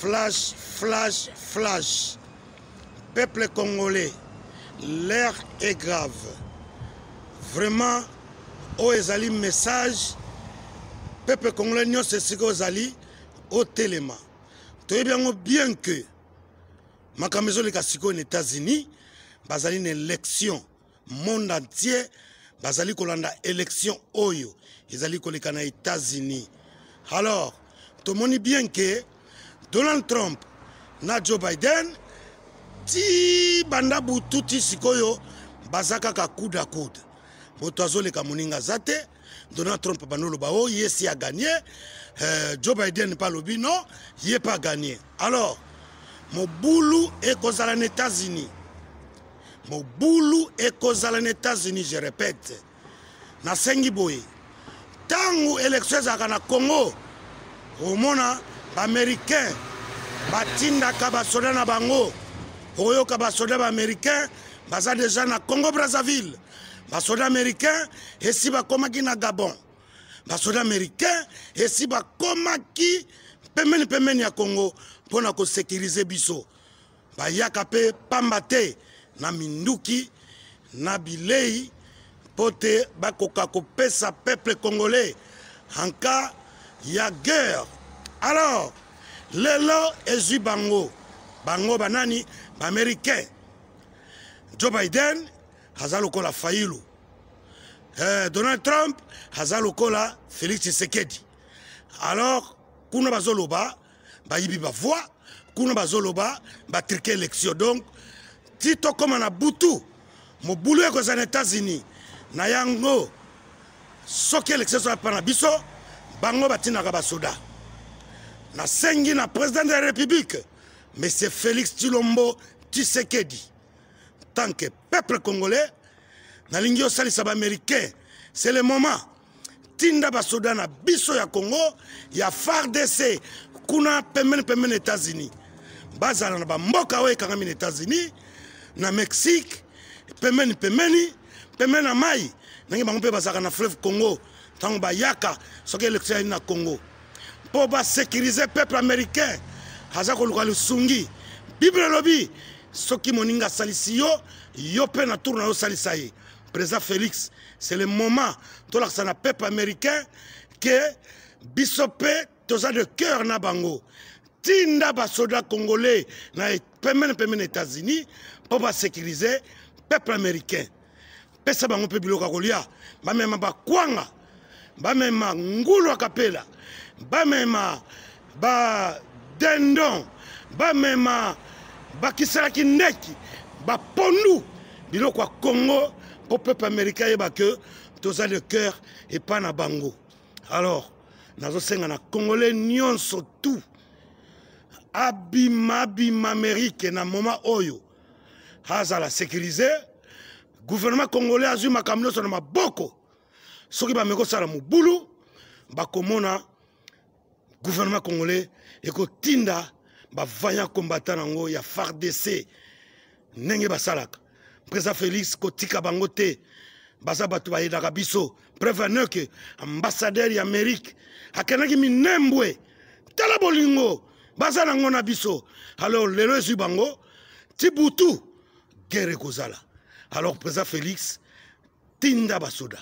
Flash, flash, flash. Peuple congolais, l'heure est grave. Vraiment, oyo ezali message peuple congolais nyonso esika ozali otelema. Toyebi yango bien que makambo ezoleka sikoyo na États-Unis, bazali na élection monde entier bazali kolanda élection oyo ezali koleka na États-Unis. Alors, tomoni bien que Donald Trump na Joe Biden ti banda butu ti sikoyo baza kaka coude à coude. Moto azoleka moninga aza te. Donald Trump bando loba o oh, ye si a gagné. Joe Biden pa lobi non, ye pas gagné. Alors, mobulu ekozala na États-Unis. Mobulu ekozala na États-Unis, je répète. Nasengi boye, ntango élection ezalaka na Congo, omona ba-américain batindaka basoda na bango. Oyoka basoda ba-américain baza deja na Congo Brazzaville, basoda américain esi bakomaki na Gabon, basoda américain esi bakomaki pembeni pembeni ya Congo mpona kosekirize biso. Bayaka mpe pamba te na minduki na bilei mpo te bakoka kopesa peuple congolais en cas ya guerre. Alors lelo ezwi bango, bango banani? Ba-américain. Joe Biden aza lokola Fayulu, Donald Trump aza lokola Félix Tshisekedi. Alors kuna bazoloba bayibi ba voix, kuna bazoloba batrike élection. Donc ti tokóma na butu, mobulu ekozala na États-Unis. Na yango soki élection ezala mpa na biso, bango batindaka basoda. Nasengi na président de la République, monsieur Félix Tshilombo Tshisekedi, tant que peuple congolais nalingi osalisa ba-américain, c'est le moment. Tinda basoda na biso ya Congo ya FARDC kuna pembeni pembeni États-Unis, bazala na bamboka oyo ekangami na États-Unis, na Mexique, pembeni pembeni pembeni na mai, ndenge bango mpe bazalaka na fleuve Congo. Ntango bayaka soki élection eyali na Congo mpo basécuriser peuple américain aza koluka lisungi. Bible elobi soki moninga asalisi yo, yo mpe na tour na yo osalisa ye. Président Félix, c'est le moment tolakisa na peuple américain ke biso mpe toza de cœur na bango. Tinda basoda congolais na pembeni pembeni États-Unis mpo basécuriser peuple américain. Pesa bango mpe biloko ya kolia, bamema bakwanga, bamema ngulu ya kapela, bamema badendon, bamema bakisalaki ndeki, bapondu, biloko ya Congo, mpo peuple américain ayeba ke toza de cœur epa na bango. Alors nazosenga na congolais nyonso tout abima abima Amérique na moment oyo, azala sécurisé. Gouvernement congolais azwi makambo nyonso na maboko. Soki bameki kosala mobulu, bakomona gouvernement congolais ekotinda bavaillant combattant nango ya FARDC ndenge basalaka. Président Félix, kotika bango te, baza bato bayedaka biso. Preuve en ke ambassadeur ya Amérique akendaki Minembwe, tala bolingo baza nango na biso. Alors lelo ezwi bango ti butu, guerre ekozala. Alors président Félix, tinda basoda.